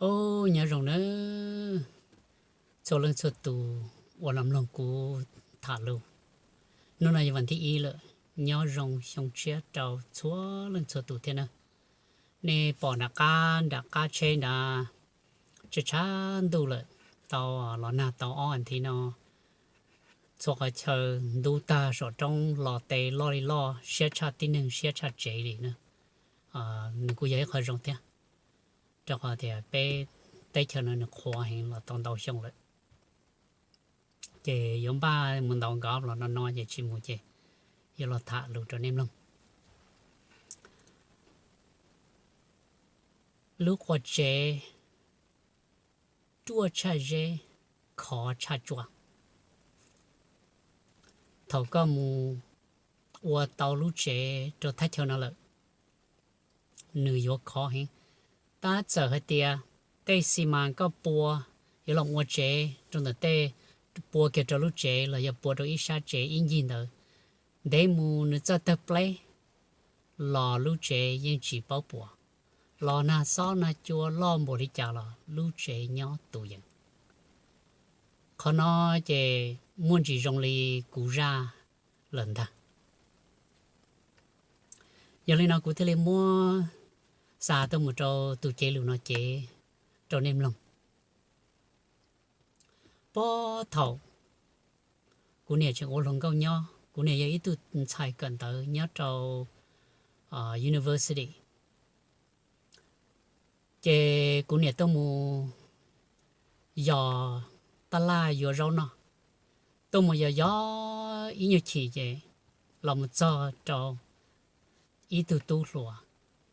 Ub, nyob zoo nawb txhua leej txhua tus uas los mloog kuv tham lus. Hnub no yog vas thib ib lawm, nyob zoo xyoo tshiab rau txhua leej txhua tus thiab na. Nej pom nram qab, nram qab tsheb nrad, tshav tshav ntuj lawm, tau los nag tau ob vas thiv no, txhua qhov chaw ntub tag, saum roob los tes loj li loj, siab tshaj tib neeg siab tshaj tsev li na. Nws kuj yog ib qho zoo thiab, rau qhov tias peb teb chaws no nws qhuav heev los tau ntau xyoo lawm. Ces yuav npaj mus ntaus golf los no no ces tsis mus ces yuav los tham lus rau nej mloog. Lub qua tsev ruaj tshaj zeb, khov tshaj tsua. Thaum koj mus ua tau lub tsev rau thaj chaw no lawm, nws yuav khov heev. Tab txawm hais tias tej xi mas koj pua yuav los ua tsev rau ntawm tej, pua kiag rau lub tsev los yog pua rau ib sab tsev ib ncig ntawd, ntev mus nws txawj tawg pleb los lub tsev yeej tsis paub puas. Los nag xob nag cua loj npaum li cas los lub tsev nyob tus yees. Qhov no ces muaj ntsis zoo li kuv zaj lawm ntag. Yog li no kuv thiaj li muab xa tuaj mus rau tus cev lus no cev rau nej mloog. Puag thaum kuv niam tseem ua hluas nkauj nyob, kuv niam yog ib tug ntxhais kawm ntawv nyob rau university. Ces kuv niam tuaj mus yos tab laj yuav zaub noj, tuaj mus yos yos ib nyuag chim ces los mus txog rau ib tug tub hluas,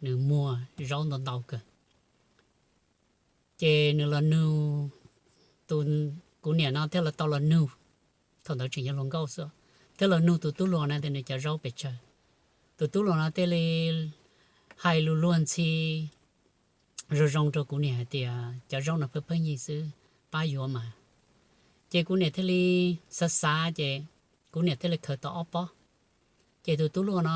nws muag zaub ntau ntau kawg. Ces nws los nug, tus, kuv niam no thiaj los tau los nug, thaum ntawd tseem yog hluas nkauj xwb, thiaj los nug tus tub hluas no tias nws cov zaub pes tsawg. Tus tub hluas no thiaj li hais lus luag ntxhi zoo zoo rau kuv niam hais tias cov zaub no pheej pheej yig xwb, pab yuav mas. Ces kuv niam thiaj li xav xav ces kuv niam thiaj li khaws tau ob pob. Ces tus tub hluas no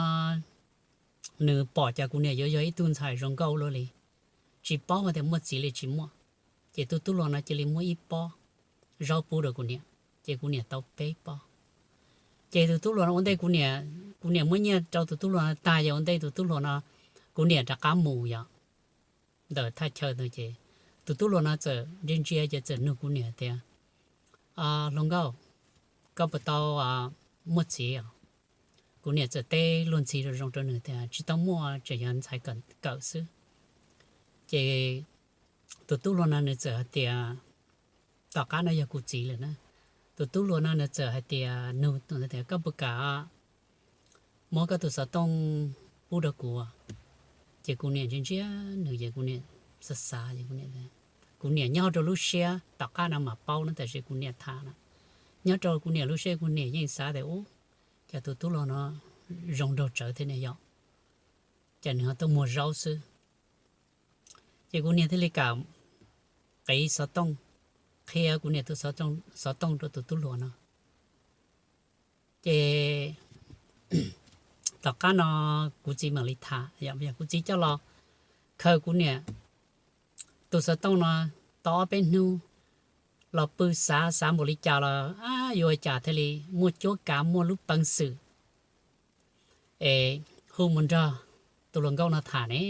nws pom cas kuv niam yuav yog ib tug ntxhais zoo nkauj luaj li, tsis paub hais tias muaj txiv li tsis muaj. Ces tus tub hluas no cia li muab ib pob zaub pub rau kuv niam, ces kuv niam tau peb pob. Ces tus tub hluas no ua ntej kuv niam, kuv niam muab nyiaj rau tus tub hluas no tag, yog ua ntej tus tub hluas no, kuv niam rov qab mus yom, ntawm thaj chaw ntawd ces tus tub hluas no txawm ntsia ntsia ces txawm nug kuv niam tias, hluas nkauj, koj puas tau muaj txiv os? Kuv niam txawm teb luag ntxhi zoo zoo rau nws tias tsis tau muaj, tseem yog ntxhais kawm xwb. Ces tus tub hluas no nws txawm hais tias, tom qab no yog kuv txiv lawm na, tus tub hluas no nws txawm hais tias, nug tias koj puas kam muab koj tus xov tooj pub rau kuv? Ces kuv niam ntsia ntsia nws ces kuv niam xav xav, kuv niam nyob rau lub siab tom qab no mam paub no, tab sis kuv niam tham no, nyob rau kuv niam lub siab kuv niam yeej xav tias ub, cas tus tub hluas no zoo nraug tsawv thiab ne yom, cas nws ho tuaj muag zaub xwb. Ces kuv niam thiaj li kam qiv xov tooj, qhia kuv niam tus xov tooj rau tus tub hluas no. Ces tom qab no kuv txiv mam li tham, yog kuv txiv coj los khaws kuv niam tus xov tooj no tau ob peb hnub, los pw xav xav npaum li cas los yuav ua cas thiaj li muaj cuab kav muaj lub peev xwm es hu mus nrog tus hluas nkauj no tham ne.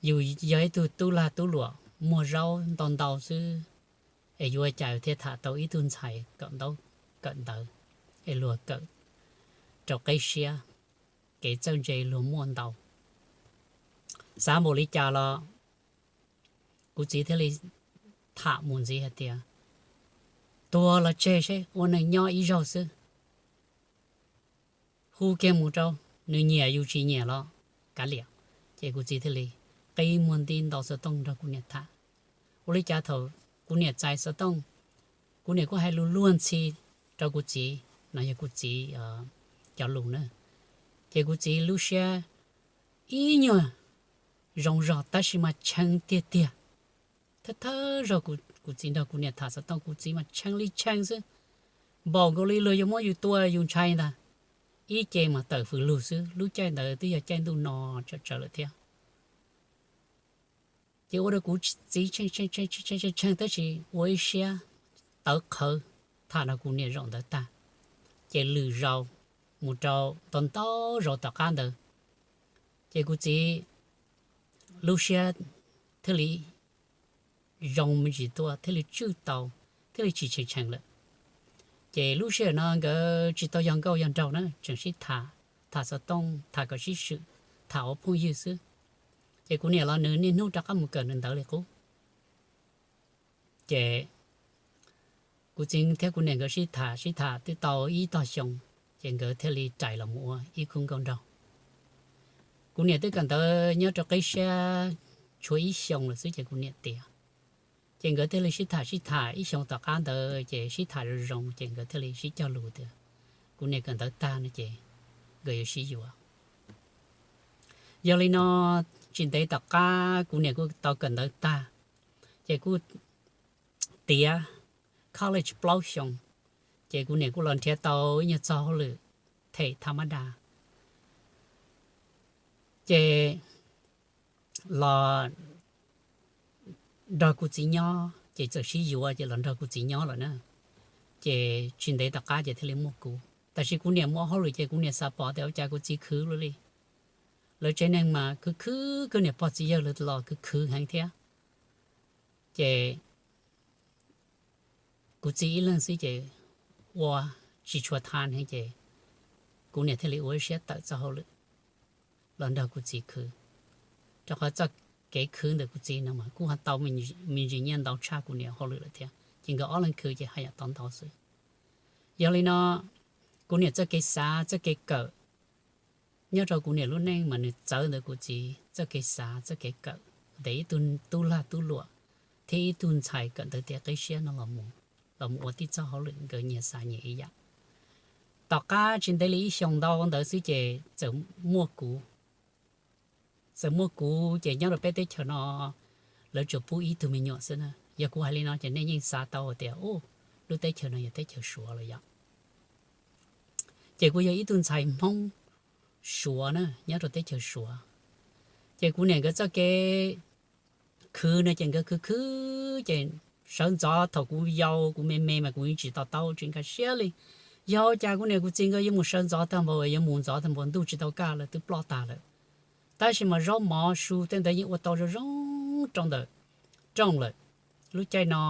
Yus yog ib tug tub lag tub luam muag zaub ntau ntau xwb, es yuav ua cas yus thiaj tham tau ib tug ntxhais kawm ntaub kawm ntawv es luag kawm rau qeb siab, kev txawj ntse luag muaj ntau. Xav npaum li cas los kuv txiv thiaj li tham mus ntxiv hais tias, tuag los tseg seb, ua neeg nyob ib zaug xwb, hu kiag mus rau, nws nyiam yus tsis nyiam los kav liam. Ces kuv txiv thiaj li qi muag nti ntaus xov tooj nrog kuv niam tham. Ua li cas thaum kuv niam txais xov tooj, kuv niam kuj hais lus luag ntxhi rau kuv txiv, no yog kuv txiv cov lus na. Ces kuv txiv lub siab ib nyuag zoo zog tab sis mas tshee tiag tiag. Thawj thawj zaug kuv txiv nrog kuv niam tham xov tooj kuv txiv mas tshee li tshee xwb, npaum nkaus li luag yuav muab yus tua yus ntshai ntag. Ib ce mas tawm fws lug xwb, lub caij ntawd twb yog caij ntuj no tsawm tsawv lawm thiab. Ces ua rau kuv txiv tshee tshee tshee tshee tab sis ua ib siab tawv qhawv tham nrog kuv niam zaum ntawd tag, ces lwm zaus mus rau ntau ntau zaus tom qab ntawd, ces kuv txiv lub siab thiaj li zoo me ntsis tuaj, thiaj li tswj tau, thiaj li tsis tshee tshee lawm. Ces lub sij hawm no nkawd tsis tau yog nkauj yog nraug na, tseem sib tham, tham xov tooj, tham kom sib swm, tham ua phooj ywg xwb. Ces kuv niam los nws niaj hnub rov qab mus kawm nws ntawv li qub. Ces kuv txiv thiab kuv niam nkawd sib tham sib tham twb tau ib tog xyoo, ces nkawd thiaj li rais los mus ua ib khub nkauj nraug. Kuv niam twb kawm ntawv nyob rau qib siab tshuav ib xyoo lawm xwb ces kuv niam tiav. Ces nkawd thiaj li sib tham sib tham ib xyoo tom qab ntawd ces sib tham zoo zoo ces nkawd thiaj li sib cog lus tias kuv niam kawm ntawv tag no ces nkawd yuav sib yuav. Yog li no, tsis ntev tom qab kuv niam kuj tau kawm ntawv tag, ces kuj tiav college plaub xyoo, ces kuv niam kuj los nrhiav tau ib nyuag txoj hauj lwm them tham mab da, ces los nrog kuv txiv nyob, ces txawm sib yuav ces los nrog kuv txiv nyob lawm na. Ces tsis ntev tom qab ces thiaj li muaj kuv. Tab sis kuv niam mus ua hauj lwm ces kuv niam xav pom tias ua cas kuv txiv khwv luaj li. Lawv tsev neeg mas khwv khwv, kuv niam pog txiv yawg los khwv khwv heev thiab. Ces kuv txiv ib leeg xwb ces ua tsis tshua tha heev ces kuv niam thiaj li ua ib siab tawm txoj hauj lwm los nrog kuv txiv khwv, rau qhov txoj kev khwv ntawm kuv txiv no mas kuj ho tau me ntsis nyiaj ntau tshaj kuv niam hauj lwm lawm thiab, ces nkawd ob leeg khwv ces haj yam tau ntau xwb. Yog li no, kuv niam txoj kev xav txoj kev kawm nyob rau kuv niam lub neej mas nws txawv ntawm kuv txiv txoj kev xav txoj kev kawm, ntes ib tug tub lag tub luam thiab ib tug ntxhais kawm ntawv tiav qib siab no los mus ua tib txoj hauj lwm nkawd nyias xav nyias ib yam. Tom qab tsis ntev li ib xyoos ntau ntawd xwb ces txawm muaj kuv. Txawm muaj kuv ces nyob rau peb teb chaws no lawv tsuas pub ib tug me nyuam xwb na. Yog kuv hais li no ces nej yeej xav tau hais tias, u, lub teb chaws no yog teb chaws Suav los yog. Ces kuv yog ib tug ntxhais Hmoob Suav na, nyob rau teb chaws Suav. Ces kuv niam nkawd txoj kev khwv no ces nkawd khwv khwv ces sawv ntxov thaum kuv yau kuv me me mas kuv yeej tsis to taub tsis nkag siab li. Yog cas kuv niam kuv txiv nkawd yuav mus sawv ntxov tag npaum, yuav mus ntxov tag npaum, ntuj tsis tau kaj lawm twb ploj tag lawm. Tab sis mas zaub mov su tej ntawd yeej ua tau zoo zoo rau ntawm rooj lawm. Lub caij no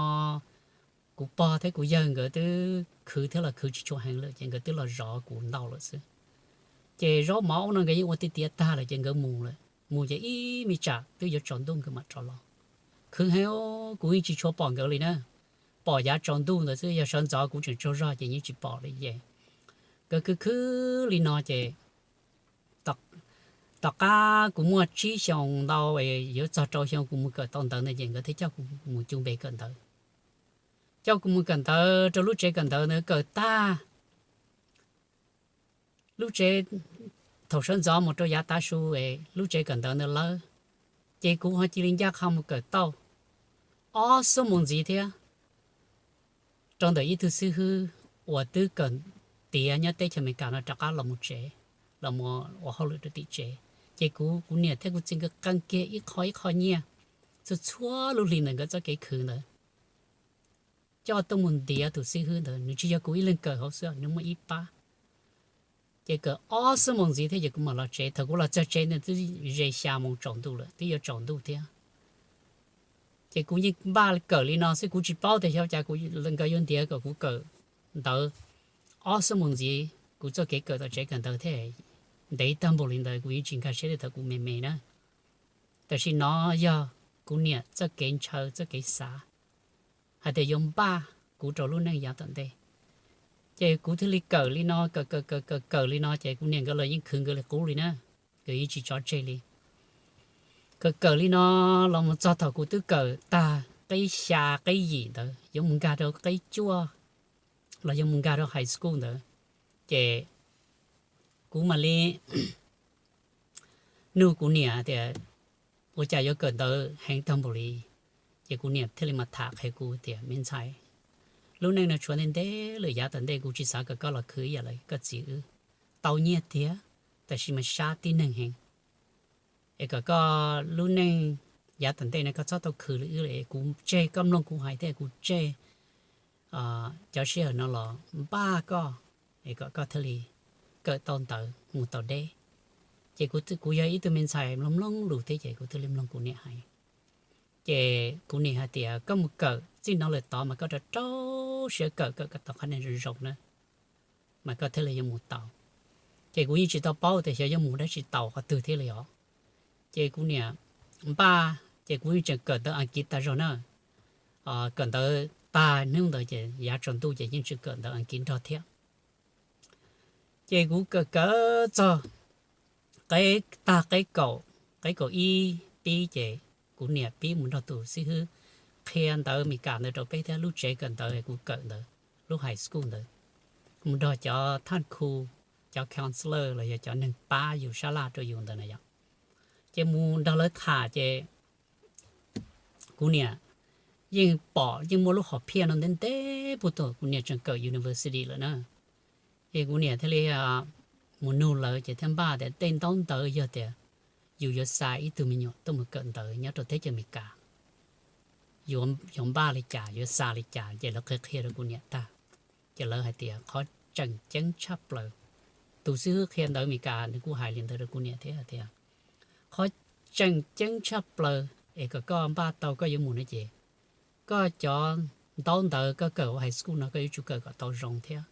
kuv pog thiab kuv yawg nkawd twb khwv thiab los khwv tsis tshua heev lawm ces nkawd twb los zov kuv ntau lawm xwb. Ces zaub mov ub no nkawd yeej ua tiav tiav tag lawm ces nkawd mus lawm, mus ces ib me tsam twb yuav tsaus ntuj nkawd mam rov los. Khwv heev, kuv yeej tsis tshua pom nkawd li na. Pom yav tsaus ntuj ntawd xwb, yog sawv ntxov kuv tseem tsaug zog ces yeej tsis pom li ces nkawd khwv khwv li no ces tom qab kuv muaj tsib xyoos ntau yuav txog rau xyoo kuv mus kawm tau ntawv ntawd ces nkawd thiaj coj kuv mus cub npe kawm ntawv. Coj kuv mus kawm ntawv rau lub tsev kawm ntawv ntawd kawm tag lub tsev, thaum sawv ntxov mus rau yav tav su es lub tsev kawm ntawv ntawd lawb, ces kuv ho cia li ncaj qha mus kawm tauj ob xuab moos ntxiv thiab rau ntawm ib tug xib hwb uas twb kawm tiav nyob teb chaws Amelikas no rov qab los mus tsev, los ua hauj lwm rau tim tsev. Ces kuv, kuv niam thiab kuv txiv nkawd qee kiag ib qho ib qho nyiaj txhua txhua lub hli ntawm nkawd txoj kev khwv ntawd coj tuaj mus ntiav tus xib hwb ntawd, nws tsis yog kuv ib leeg kawm hauv xwb, nws muaj ib pab. Ces kawm ob xuab moos ntxiv thiab ces kuv mam los tsev. Thaum kuv los txog tsev ntawd twb ze xya moos tsaus ntuj lawm, twb yuav tsaus ntuj thiab. Ces kuv yeej npaj kawm li no xwb, kuv tsis paub tias xyov cas kuv, nkawd yuav ntiav kom kuv kawm ntawv ob xuab moos ntxiv kuv txoj kev kawm tom tsev kawm ntawv thiab. Ntev tag npaum li ntawd kuv yeej tsis nkag siab li thaum kuv me me na. Tam sim no yog kuv niam txoj kev ntshaw txoj kev xav hais tias yuav npaj kuv rau lub neej yav tom ntej. Ces kuv thiaj li kawm li no, kawm kawm kawm kawm kawm li no ces kuv niam nkawd los yeej khwv nkawd li qub li na, nkawd yeej tsis tso tseg li. Kawm kawm li no los mus txog thaum kuv twb kawm tag qib xya qib yim ntawd yuav mus nkag rau qib cuaj los yuav mus nkag rau high school ntawd, ces kuv mam li nug kuv niam tias ua cas yuav kawm ntawv heev tag npaum li. Ces kuv niam thiaj li mas tham qhia kuv tias me ntxhais, lub neej no tshuav ntev ntev lawm, yav tom ntej kuv tsis xav kom koj los khwv ib yam li koj txiv wb. Tau nyiaj tiag, tab sis mas sab tib neeg heev. Es kom koj lub neej yav tom ntej no koj txhob tau khwv li wb lawm, kuv tseg koj mloog kuv hais thiab kuv tseg cov sij hawm no los npaj koj es kom koj thiaj li kawm tau ntawv mus tau deb. Ces kuv yog ib tug me ntxhais mloog mloog lus thiab ces kuv thiaj li mloog kuv niam hais. Ces kuv niam hais tias koj mus kawm txij no lawm tod mas koj rau rau siab kawm kawm kom tau qhov neej zoo zoo na, mas koj thiaj li yuav mus tau. Ces kuv yeej tsis tau paub tias xyov yuav mus dab tsi tau qhov twg thiab li os. Ces kuv niam npaj ces kuv yeej tseem kawm ntawv Askiv tag zog na. Kawm ntawv tag hnub ntawd ces yav tsaus ntuj ces yeej tseem kawm ntawv Askiv nrog thiab. Ces kuv kawm kawm txog qeb tag qeb kaum, qeb kaum ib pib ces kuv niam pib mus nrog tus xib hwb qhia ntawv Amelikas ntawd rau peb thiab lub tsev kawm ntawv kuv kawm ntawd, lub high school ntawd, mus nrog cov thaj khu, cov counselor los yog cov neeg pab yus sab laj rau yus ntawd na yom. Ces mus nrog lawv tham ces kuv niam yeej pom yeej muaj lub hom phiaj no ntev ntev puag thaum kuv niam tseem kawm university lawm na. Ces kuv niam thiaj li mus nug lawv ces thiaj npaj tias tej ntaub ntawv yog tias yus yuav xa ib tug me nyuam tuaj mus kawm ntawv nyob rau teb chaws Amelikas, yuav npaj li cas, yuav xa li cas, ces lawv qhia qhia rau kuv niam tag. Ces lawv hais tias qhov tseem ceeb tshaj plaws, tus xib hwb qhia ntawv Amelikas nws kuj hais li ntawd rau kuv niam thiab tias qhov tseem ceeb tshaj plaws es kom koj npaj tau koj yuav mus no ces koj cov ntaub ntawv koj kawm high school no koj yuav tsum kawm kom tau zoo thiab,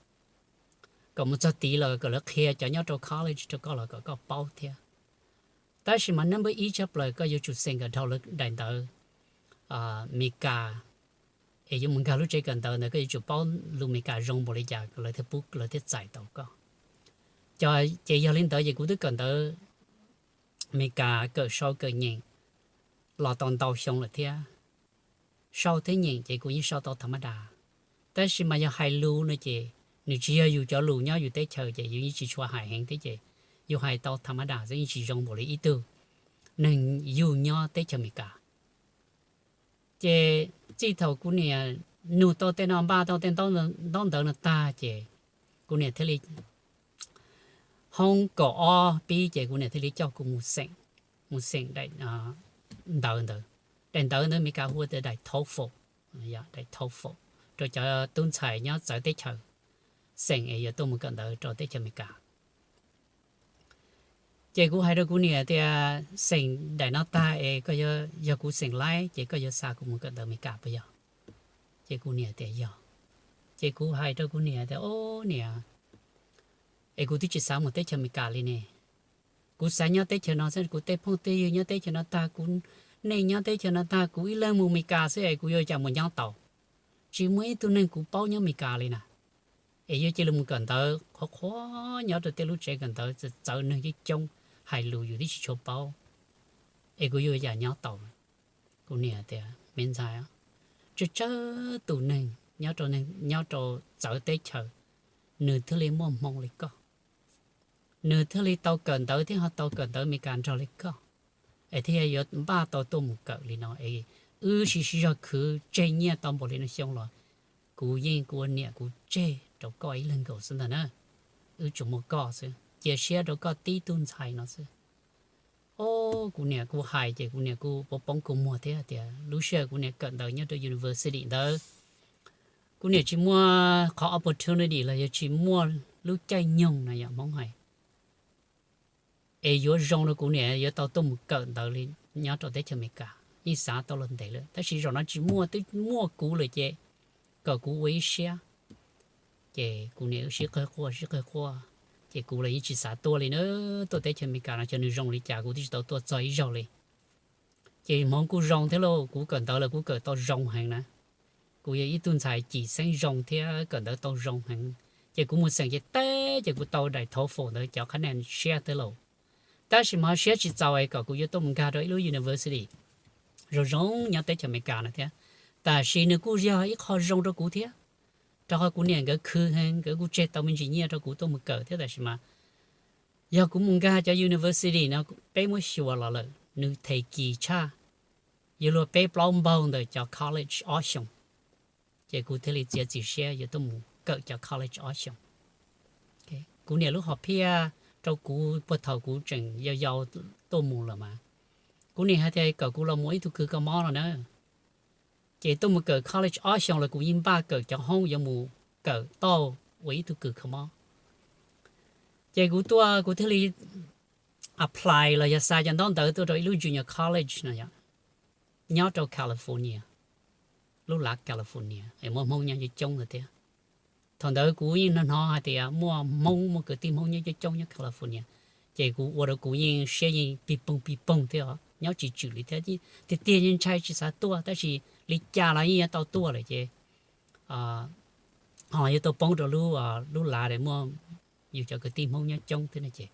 kom mus txog tid los kom lawv qhia cov nyob rau college rau koj los kom koj paub thiab. Tab sis mas number ib tshaj plaws koj yuav tsum xeem kom dhau lawv daim ntawv Amelikas, es yuav mus nkag lub tsev kawm ntawv ntawd koj yuav tsum paub lus Amelikas zoo npaum li cas lawv thiaj pub lawv thiaj txais tau koj. Ces yog li ntawd ces kuv twb kawm ntawv Amelikas kawm sau kawm nyeem los tau ntau xyoo lawm thiab. Sau thiab nyeem ces kuv yeej sau tau tha mab das, tab sis mas yog hais lus no ces nws tsis yog yus cov lus nyob yus teb chaws ces yus yeej tsis tshua hais heev thiab ces yus hais tau tha mab das xwb, yeej tsis zoo npaum li ib tug neeg yug nyob teb chaws Amelikas. Ces txij thaum kuv niam nug tau tej no, npaj tau tej ntaub ntawv no tag ces kuv niam thiaj li, hoob kaum ob pib ces kuv niam thiaj li coj kuv mus xeem, mus xeem daim ntawv ntawd. Daim ntawv ntawd Amelikas hu tias daim TOEFL, daim TOEFL rau cov tub ntxhais nyob txawv teb chaws xeem es yuav tuaj mus kawm ntawv rau teb chaws Amelikas. Ces kuv hais rau kuv niam tias xeem daim no tag es koj, yog kuv xeem laib ces koj yuav xa kuv mus kawm ntawv Amelikas puas yog? Ces kuv niam tias yog. Ces kuv hais rau kuv niam tias, o niam, es kuv twb tsis xav mus teb chaws Amelikas li ne. Kuv xav nyob teb chaws no xwb, kuv tej phooj tej ywg nyob teb chaws no tag, kuv nej nyob teb chaws no tag, kuv ib leeg mus Amelikas xwb es kuv yuav cas mus nyob tau? Tsis muaj ib tug neeg kuv paub nyob Amelikas li na. Es yuav cia li mus kawm ntawv qhuav qhuav nyob rau tej lub tsev kawm ntawv txawv txawv, neeg coob coob, hais lus yus twb tsis tshua paub, es kuv yuav cas nyob tau? Kuv niam tias me ntxhais, tsawg tsawg tus neeg nyob rau txawv teb chaws nws thiaj li muaj hmoo li koj, nws thiaj li tau kawm ntawv thiab ho tau kawm ntawv Amelikas nrog li koj, es thiaj yuav npaj tau tuaj mus kawm li no es wb siv zog khwv tseg nyiaj tau npaum li no xyoo los kuv yeej, kuv ua niam kuv tseg rau koj ib leeg nkaus xwb ntag na. Wb tsuas muaj koj xwb, cia siab rau koj tib tug ntxhais no xwb. O, kuv niam kuj hais ces kuv niam kuj poob poob kua muag thiab tias lub sij hawm kuv niam kawm ntawv nyob rau university ntawd, kuv niam tsis muaj qhov opportunity los yog tsis muaj lub caij nyoog na yom, Hmoob hais, es yuav zoo rau kuv niam yuav tau tuaj mus kawm ntawv li nyob rau teb chaws Amelikas, yeej xav tau los ntev lawm, tab sis zaum no tsis muaj, twb muaj kuv lawm ces kom kuv ua ib siab. Ces kuv niam wb sib qawg quaj sib qawg quaj, ces kuv los yeej tsis xav tuaj li na. Tuaj teb chaws Amelikas no xyov nws zoo li cas, kuv twb tsis tau tuaj txog ib zaug li. Ces hmoov kuj zoo thiab lauj, kuv kawm ntawv los kuv kawm tau zoo heev na. Kuv yog ib tug ntxhais cim xeeb zoo thiab kawm ntawv tau zoo heev, ces kuv mus xeem ces teb ces kuv tau daim TOEFL ntawd cov qhab naj siab thiab lauj. Tab sis mas ho siab tsis txaus es kom kuv yuav tuaj mus nkag rau ib lub university zoo zoo nyob teb chaws Amelikas no thiab. Tab sis nws kuj yog ib qho zoo rau kuv thiab, rau qhov kuv niam nkawd khwv heev, nkawd kuj tseg tau me ntsis nyiaj rau kuv tuaj mus kawm thiab, tab sis mas yog kuv mus nkag cov university no peb muab xyuas los lawm nws them kis tshaj, yuav luag peb plaub npaug ntawm cov college ob xyoos. Ces kuv thiaj li txiav txim siab yuav tuaj mus kawm cov college ob xyoos. Kuv niam lub hom phiaj rau kuv puag thaum kuv tseem yau yau tuaj mus lawm mas Kuv niam hais tias kom kuv los mus ib tug kws kho mob no na. Ces tuaj mus kawm college ob xyoos los kuv yeej npaj kawm cov hoob yuav mus kawm tau ua ib tug kws kho mob. Ces kuv tuaj kuv thiaj li apply los yog xa cov ntaub ntawv tuaj rau ib lub junior college no, nyob rau California, lub lav California es muaj Hmoob nyob coob coob ntawd thiab. Thaum ntawd kuv yeej hnov hnov hais tias muaj Hmoob, muaj kwv tij Hmoob nyob coob coob nyob California, ces kuv ua rau kuv yeej siab yeej pig poog pig poog thiab, nyob tsis tswm li thiab. Tiag tiag yeej ntshai tsis xav tuaj tab sis li cas los yeej yuav tau tuaj lawm ces ho yuav tau poob rau lub, lub lav es muaj yus cov kwv tij Hmoob nyob coob thiab no ces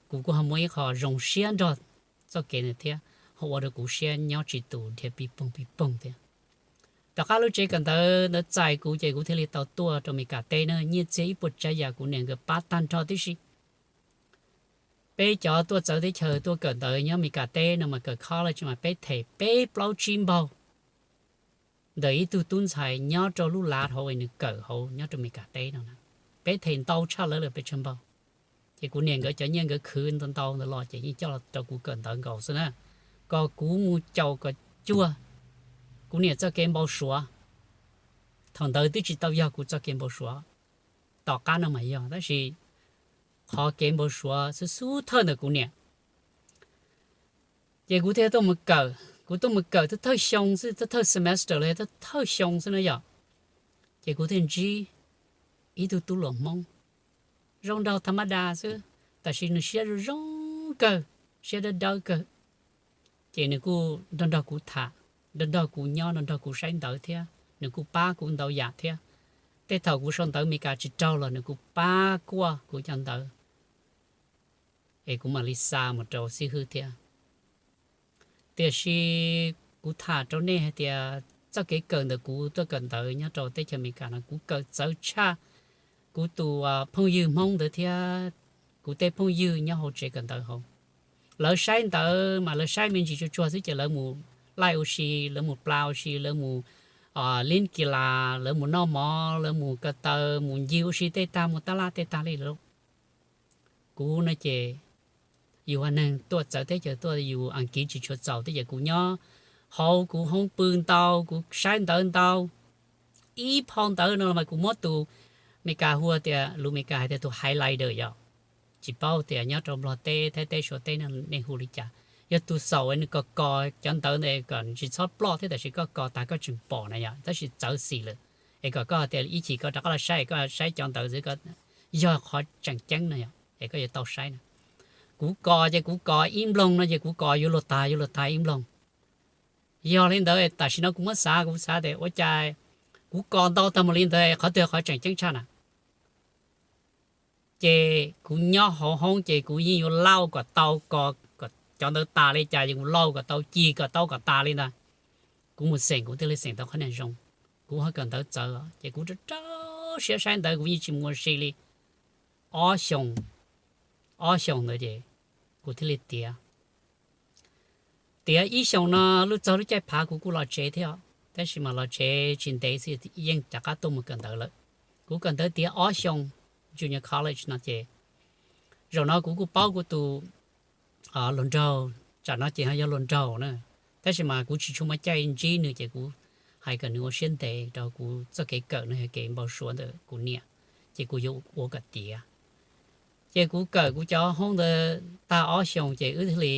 kuv kuj ho muaj ib qho zoo siab nrog txoj kev ntawd thiab, ho ua rau kuv siab nyob tsis tus dhia pig poog pig poog thiab. Tom qab lub tsev kawm ntawv ntawd txais kuv ces kuv thiaj li tau tuaj rau Amelikas teb na, nyiaj txiag ib puas tsav yam kuv niam nkawd pab tag nrho tib si. Peb cov tuaj txawv teb chaws tuaj kawm ntawv nyob Amelikas teb no mas kawm college mas peb them peb plaub tsib npaug ntawm ib tug tub ntxhais nyob rau lub lav hauv es nws kawm hauv nyob rau Amelikas teb no na. Peb them ntau tshaj lawv lawm peb tsawg npaug. Ces kuv niam nkawd cov nyiaj nkawd khwv ntau ntau ntawd los ces yeej coj rau kuv kawm ntawv nkaus xwb na, kom kuv mus caum kom cuag kuv niam txoj kev npau suav. Thaum ntawd twb tsis tau yog kuv txoj kev npau suav, tom qab no mas yog, tab sis qhov kev npau suav xub xub thawj ntawm kuv niam. Ces kuv thiaj tuaj mus kawm, kuv tuaj mus kawm thawj thawj xyoo xwb, thawj thawj semester los yog thawj thawj xyoo xwb na yom. Ces kuv thiaj ntsib ib tug tub hluas Hmoob zoo nraug tha mab da xwb, tab sis nws siab zoo zoo kawg, siab dawb dawb kawg. Ces nws kuj nrog nrog kuv tham, nrog nrog kuv nyob, nrog nrog kuv saib ntawv thiab nws kuj pab kuv ntau yam thiab. Tej thaum kuv sau ntawv Amelikas tsis raug los nws kuj pab kuaj kuv cov ntawv, es kuv mam li xa mus rau xib hwb thiab. Tiam sis kuv tham rau nej hais tias txoj kev kawm ntawm kuv tuaj kawm ntawv nyob rau teb chaws Amelikas no kuv kawm txawv tshaj kuv tus phooj ywg Hmoob ntawd thiab kuv tej phooj ywg nyob hauv tsev kawm ntawv hauv. Lawv saib ntawv mas lawv saib me ntsis tsuag tsuag xwb ces lawv mus laij ua si, lawv mus pla ua si, lawv mus lib kis las, lawv mus noj mov, lawv mus ko taw, mus ncig ua si tej tag, mus tab laj tej tag li lawm. Kuv no ces yus ua neeg tuaj txawv teb chaws tuaj yus Askiv tsis tshua txaus thiab ces kuv nyob hauv kuv hoob pw ntau, kuv saib ntawv ntau. Ib phau ntawv no mas kuv muab tus Amelikas hu tias, lus Amelikas hais tias tus highlighter yom. Tsis paub tias nyob rau Nplog teb, Thaib teb, Suav teb no nej hu li cas. Yog tus xaum nws kos kos cov ntawv ntawd kom tsis txhob ploj thiab tab sis koj kos tas koj tseem pom na yom, tab sis txawv xim lawm. Es kom koj tias ib chim koj rov qab los saib, koj saib cov ntawv xwb, yog qhov tseem ceeb no yom es koj yuav tau saib na. Kuv kos ces kuv kos ib nploog no ces kuv kos yuav luag tag yuav luag tag ib nploog. Yog li ntawd tam sim no kuv muab xav, kuv xav tias ua cas kuv kos ntau tag mus li ntawd qhov twg qhov tseem ceeb tshaj na. Ces kuv nyob hauv hoob ces kuv yeej yuav lauj kom tau, kos cov ntawd tas li cas ces kuv lauj kom tau, cig kom tau kom tas li ntag. Kuv mus xeem kuv thiaj li xeem tau qhov niag zoo. Kuv ho kawm ntawv txawv ces kuv rau rau siab saib ntawv, kuv yeej tsis mus ua si li. Ob xyoos, ob xyoos ntawd ces kuv thiaj li tiav. Tiav ib xyoos no lub txog lub caij phav kuv kuj los tsev thiab, tab sis mas los tsev tsis ntev xwb yeej rov qab tuaj mus kawm ntawv lawm. Kuv kawm ntawv tiav ob xyoos junior college no ces zaum no kuv kuj paub kuv tus hluas nraug, tsam no ces yog hluas nraug na, tab sis mas kuv tsis tshua muaj caij ntsib nws ces kuv hais kom nws ua siab ntev rau kuv txoj kev kawm no yog kev npau suav ntawm kuv niam, ces kuv yuav ua kom tiav. Ces kuv kawm kuv cov hoob ntawd tag ob xyoos ces wb thiaj li,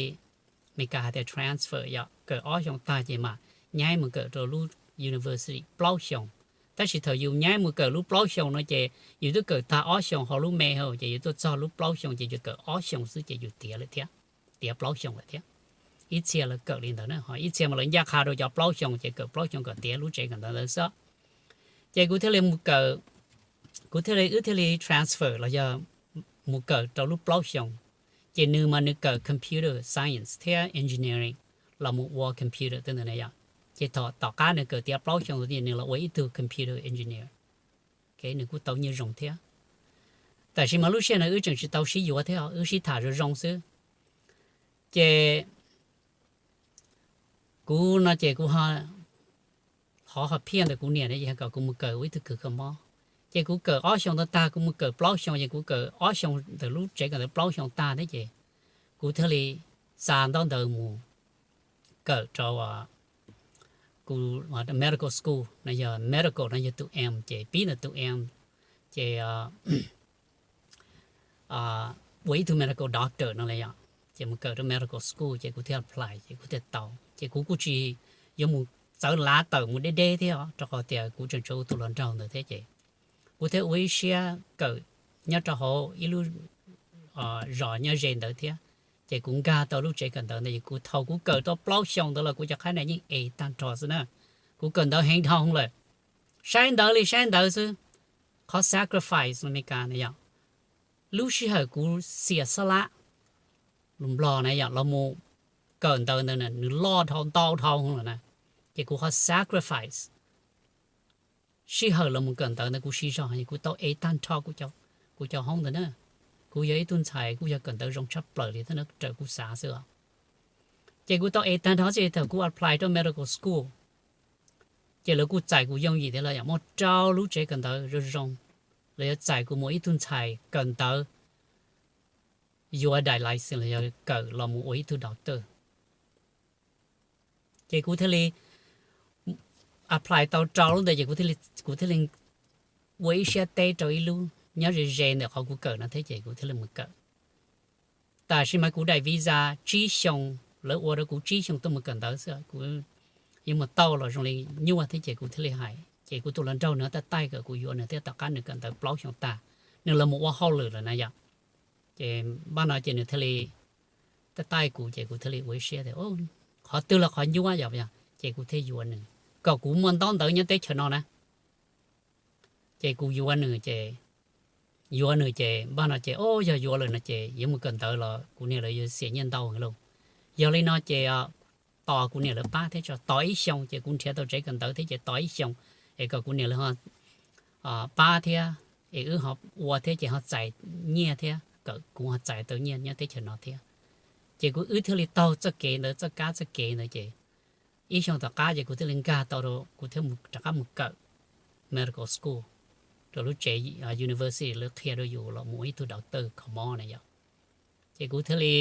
Meskas hais tias transfer yom, kawm ob xyoos tag ces mam nyaib mus kawm rau lub university plaub xyoos. Tab sis thaum yus nyaib mus kawm lub plaub xyoos no ces yus twb kawm tag ob xyoos hauv lub me hauv ces yus tuaj txog lub plaub xyoos ces yus kawm ob xyoos xwb ces yus tiav lawm thiab, tiav plaub xyoos lawm thiab. Ib txhia lawv kawm li ntawd na, ho ib txhia mas lawv ncaj qha rau cov plaub xyoos ces kawm plaub xyoos kom tiav lub tsev kawm ntawv ntawd xwb. Ces kuv thiaj li mus kawm, kuv thiaj li, wb thiaj li transfer los yog mus kawm rau lub plaub xyoos. Ces nws mas nws kawm computer science thiab engineering, los mus ua computer tej ntawd na yom. Ces thaum tom qab nws kawm tiav plaub xyoos ces nws los ua ib tug computer engineer, nws kuj tau nyiaj zoo thiab. Tab sis mas lub sij hawm no wb tseem tsis tau sib yuav thiab, wb sib tham zoo zoo xwb. Ces kuv no ces kuv ho, qhov ho phiaj ntawm kuv niam yog kom kuv mus kawm ua ib tug kws kho mob. Ces kuv kawm ob xyoos ntawd tag kuv mus kawm plaub xyoos, ces kuv kawm ob xyoos ntawm lub tsev kawm ntawv plaub xyoos tag thiab ces kuv thiaj li xa ntaub ntawv mus kawm rau kuv medical school no, yog medical no yog tus M, ces pib ntawm tus M, ces ua ib tug medical doctor no li yom. Ces mus kawm rau medical school ces kuv thiaj apply ces kuv thiaj tau. Ces kuv kuj tsis yuav mus txawv lav tawm mus deb deb thiab os, rau qhov tias kuv tseem tshuav tus hluas nraug ntawd thiab ces kuv thiaj ua ib siab kawm nyob rau hauv ib lub zos nyob ze ntawd thiab. Ces kuv nkag tau lub tsev kawm ntawv ntawd es kuv, thaum kuv kawm tau plaub xyoos ntawd los kuv cov qhab nia yeej es tag nrho xwb na. Kuv kawm ntawv heev dhau lawm, saib ntawv li saib ntawv xwb. Qhov sacrifice Amelikas na yom, lub sij hawm kuv xiam xab lab, lus Nplog na yom, los mus kawm ntawv ntawd nws loj dhau ntau dhau lawm na. Ces kuv qhov sacrifice sij hawm los mus kawm ntawv ntawd kuv siv zog, kuv tau es tag nrho kuv cov hoob ntawd na. Kuv yog ib tug ntxhais kuj yog kawm ntawv zoo tshaj plaws li thiab na, raws kuv xav xwb os. Ces kuv tau es tag nrho xwb, thaum kuv apply rau medical school ces lawv kuj txais kuv yooj yim thiab los yog muaj rau lub tsev kawm ntawv zoo zoo, lawv yuav txais kuv mus ib tug ntxhais kawm ntawv yuav dialysis los yog kawm los mus ua ib tug doctor. Ces kuv thiaj li apply tau rau lub ntawd ces kuv thiaj li ua ib siab teb rau ib lub nyob ze ze ntawm qhov kuv kawm no thiab ces kuv thiaj li mus kawm. Tab sis mas kuv daim visa tsib xyoo, lawv ua rau kuv tsib xyoo tuaj mus kawm ntawv xwb, kuv yuav mus tau los zoo li nyuaj thiab ces kuv thiaj li hais. Ces kuv tus hluas nraug nws tab taij kom kuv yuav nws thiab, tom qab nws kawm ntawv plaub xyoo tag, nws los mus ua hauj lwm lawm na yom. Ces npaj no ces nws thiaj li tab taij kuv ces kuv thiaj li ua ib siab tias qhov twg los qhov nyuaj yom, ces kuv thiaj yuav nws kom kuv muaj ntaub ntawv nyob teb chaws no na. Ces kuv yuav nws ces, yuav nws ces npaj no ces, o, yog yuav lawm no ces yuav mus kawm ntawv los kuv niam lawv yuav xiam nyiaj ntau heev lauj. Yog li no ces tos kuv niam lawv pab thiab tso, tos ib xyoos ces kuv nrhiav tau tsev kawm ntawv thiab ces tos ib xyoos es kom kuv niam lawv pab thiab, es wb ho ua thiab ces ho txais nyiaj thiab, kom kuv ho txais tau nyiaj nyob teb chaws no thiab. Ces kuv wb thiaj li taug txoj kev ntawd, txoj kab txoj kev ntawd ces ib xyoo tom qab ces kuv thiaj li nkag tau, kuv thiaj rov qab mus kawm medical school rau lub tsev university lawv qhia rau yus los mus ua ib tug doctor kho mob na yom. Ces kuv thiaj li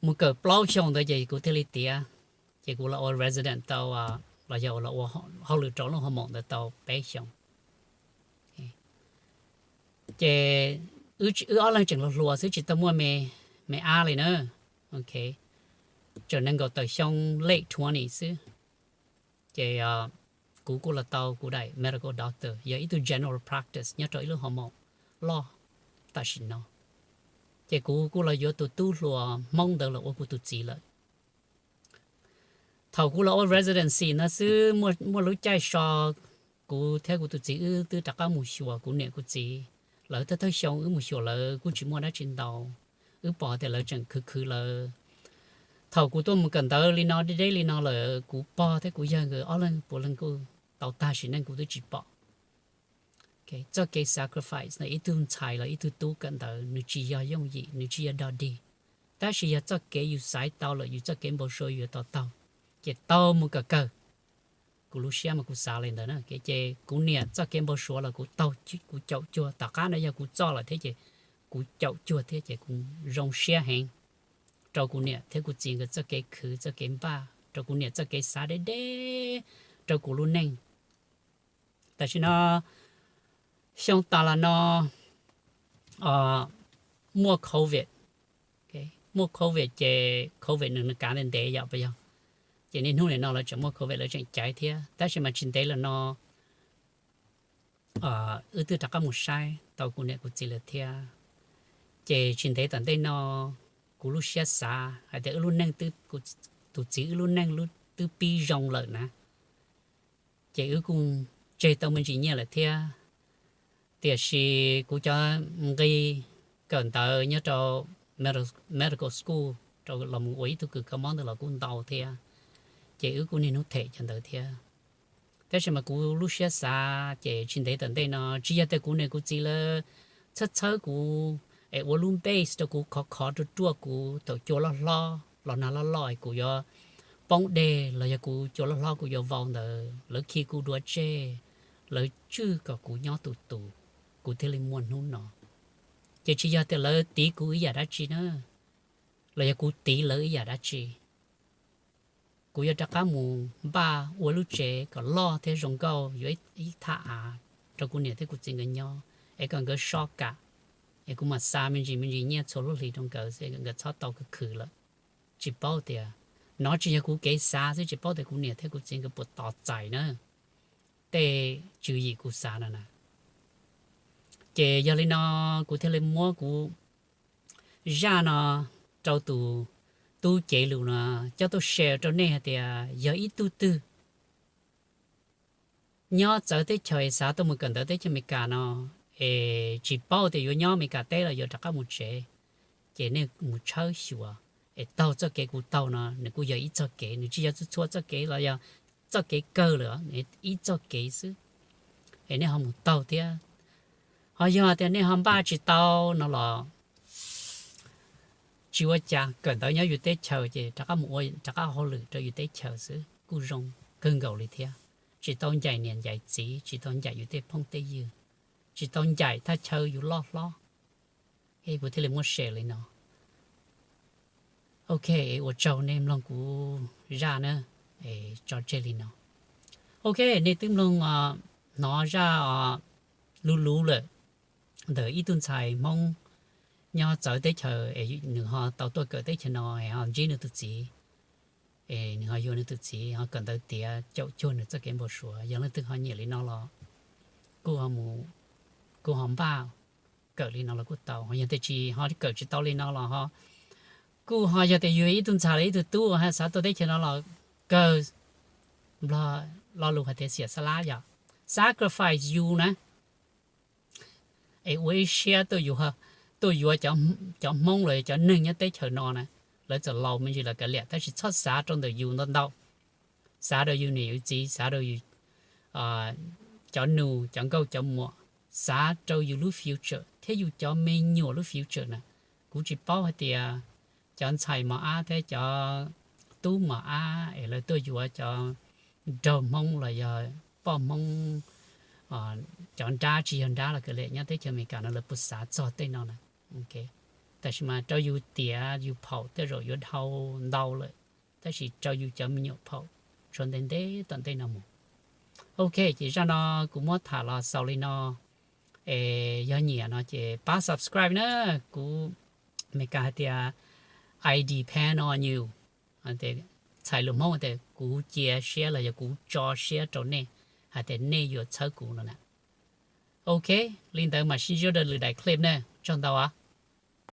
mus kawm plaub xyoo ntawd ces kuv thiaj li tiav, ces kuv los ua resident tau, los yog los ua hauj lwm rau lub hoo moos ntawd tau peb xyoos. Ces wb ob leeg tseem hluas hluas xwb, tsis tau muaj me ab li na. Tseem nees nkaum tawm xyoo, late twenty xwb. Ces kuv kuj los tau kuv daim medical doctor, yog ib tug general practice nyob rau ib lub hoo moos loj tam sim no. Ces kuv kuj los yuav tus tub hluas Hmoob ntawd los ua kuv tus txiv lawm. Thaum kuv los ua residency no xwb, muaj lub caij so kuv thiab kuv tus txiv wb twb rov qab mus xyuas kuv niam kuv txiv lawv. Thawj thawj xyoo wb mus xyuas lawv kuj tsis muaj dab tsi ntau, wb pom tias lawv tseem khwv khwv lawv. Thaum kuv tuaj mus kawm ntawv li no deb deb li no lawm, kuv pog thiab kuv yawg nkawd ob leeg puav leej kuj tau tag sim neej kuv twb tsis pom. Txoj kev sacrifice no, ib tug ntxhais los ib tug tub kawm ntawv nws tsis yog yooj yim, nws tsis yog dog dig, tab sis yog txoj kev yus xaiv tau lawm, yus txoj kev npau suav yuav tau taug, ces taug mus kawm kawg. Kuv lub siab mas kuv xav li ntawd na. Ces kuv niam txoj kev npau suav los kuv taug, kuv caum cuag, tom qab no yog kuv txoj lawm thiab ces kuv caum cuag thiab ces kuv zoo siab heev rau kuv niam thiab kuv txiv nkawd txoj kev khwv txoj kev npaj, rau kuv niam txoj kev xav deb deb rau kuv lub neej. Tam sim no xyoo tas los no muaj covid, muaj covid ces covid nws kav ntev ntev yom, puas yog? Ces niaj hnub nim no lawv tseem muaj covid, lawv tseem caiv thiab, tab sis mas tsis ntev los no wb twb rov qab mus saib tau kuv niam kuv txiv lawm thiab. Ces tsis ntev tom ntej no kuv lub siab xav hais tias wb lub neej, tus txiv wb lub neej twb pib zoo lawm na, ces wb kuj tseg tau me ntsis nyiaj lawm thiab. Tiam sis kuv cov nqi kawm ntawv nyob rau medical school rau los mus ua ib tug kws kho mob ntawd los kuj ntau thiab, ces wb kuj niaj hnub them cov ntawd thiab. Tab sis mas kuv lub siab xav ces tsis ntev tom ntej no tsis yog tias kuv niam kuv txiv lawv txhawb txhawb kuv es ua lub base rau kuv khov khov ruaj ruaj, kuv thaum cua loj hlob los nag loj loj es kuv yuav poob deg los yog kuv cua loj hlob kuv yuav vau ntawd lawv khi kuv dua tseg, lawv tswj kom kuv nyob tus tus, kuv thiaj li muaj hnub no. Ces tsis yog tias lawv tiv kuv ib yam dab tsi na, los yog kuv tiv lawv ib yam dab tsi. kuv yuav rov qab mus npaj ua lub tsev kom loj thiab zoo nkauj, yuav ib thaj av rau kuv niam thiab kuv txiv nkawd nyob, es kom nkawd so kam, es kuv mam xa me ntsis me ntsis nyiaj txhua lub hlis rau nkawd xwb, nkawd txhob tau khwv khwv lawm. Tsis paub tias, nov tsis yog kuv kev xav xwb, tsis paub tias kuv niam thiab kuv txiv nkawd puas tos txais na tej tswv yim kuv xav no na. Ces yog li no, kuv thiaj li muab kuv zaj no rau tus tub cev lus no coj tuaj share rau nej hais tias yog ib tug twg nyob txawv teb chaws es xav tuaj mus kawm ntawv teb chaws Amelikas no, es tsis paub tias yuav nyob Amelikas teb los yuav rov qab mus tsev, ces nej mus tshawb xyuas, es taug txoj kev kuv taug no, nws kuj yog ib txoj kev, nws tsis yog txhua txhua txoj kev los yog txoj kev kawg lawm, ib txoj kev xwb. Es nej ho mus taug thiab. Ho yog tias nej ho npaj tsis tau no los tsis ua cas, kawm ntawv nyob yus teb chaws ces rov qab mus ua rov qab hauj lwm rau yus teb chaws xwb kuj zoo kawg nkaus li thiab. Tsis tau ncaim niam ncaim txiv, tsis tau ncaim yus tej phooj tej ywg, tsis tau ncaim thaj chaw yus loj hlob. Es kuv thiaj li muab share li no. Ok, ua tsaug nej mloog kuv zaj na, tso tseg li no. Ok, nej twb mloog, hnov zaj luv luv lawm ntawm ib tug ntxhais Hmoob nyob txawv teb chaws es nws ho tau tuaj kawm teb chaws no es ho ntsib nws tus txiv, es nws ho yuav nws tus txiv ho kawm ntawv tiav caum cuag nws txoj kev npau suav. Yog leej twg ho nyiam li no los kuj ho npaj kawm li no los kuj tau. Ho yog tias tsis ho kawm tsis tau li no los ho kuj ho yog tias yus ib tug ntxhais los ib tug tub ho xav tuaj teb chaws no los kawg, Nplog lo lus hais tias xiam xab lab yom, sacrifice yus na, es ua ib siab tuaj yuav cov Hmoob los cov neeg nyob teb chaws no na, lawv txawm laus me ntsis los kav liam, tab sis txhob xav rau ntawm yus ntau ntau. Xav rau yus niam yus txiv, xav rau yus cov nus cov nkauj cov muam, xav rau yus lub future thiab yus cov me nyuam lub future na. Kuv tsis paub hais tias cov ntxhais mos ab thiab cov tub mos ab es lawv tuaj yuav cov nraug Hmoob los yog poj Hmoob, cov nrab tsis yog nrab los kav liam, nyob teb chaws Amelikas no lawv puas xav txog tej no na. Tab sis mas rau yus tiav yus phaum tej zaum yuav dhau ntau lawm, tab sis rau yus cov me nyuam phaum tshuav ntev ntev tom ntej no mus. Ok, ces zaj no kuv muab tham los xaus li no. Es yog nyiam no ces pab subscribe na. Kuv Amelikas hais tias I depend on you, txhais lus Hmoob tias kuv cia siab los yog kuv tso siab rau nej, hais tias nej yuav txhawb kuv no na. Ok, li ntawd mam sib ntsib rau lwm daim clip na. Tsaug ntau os.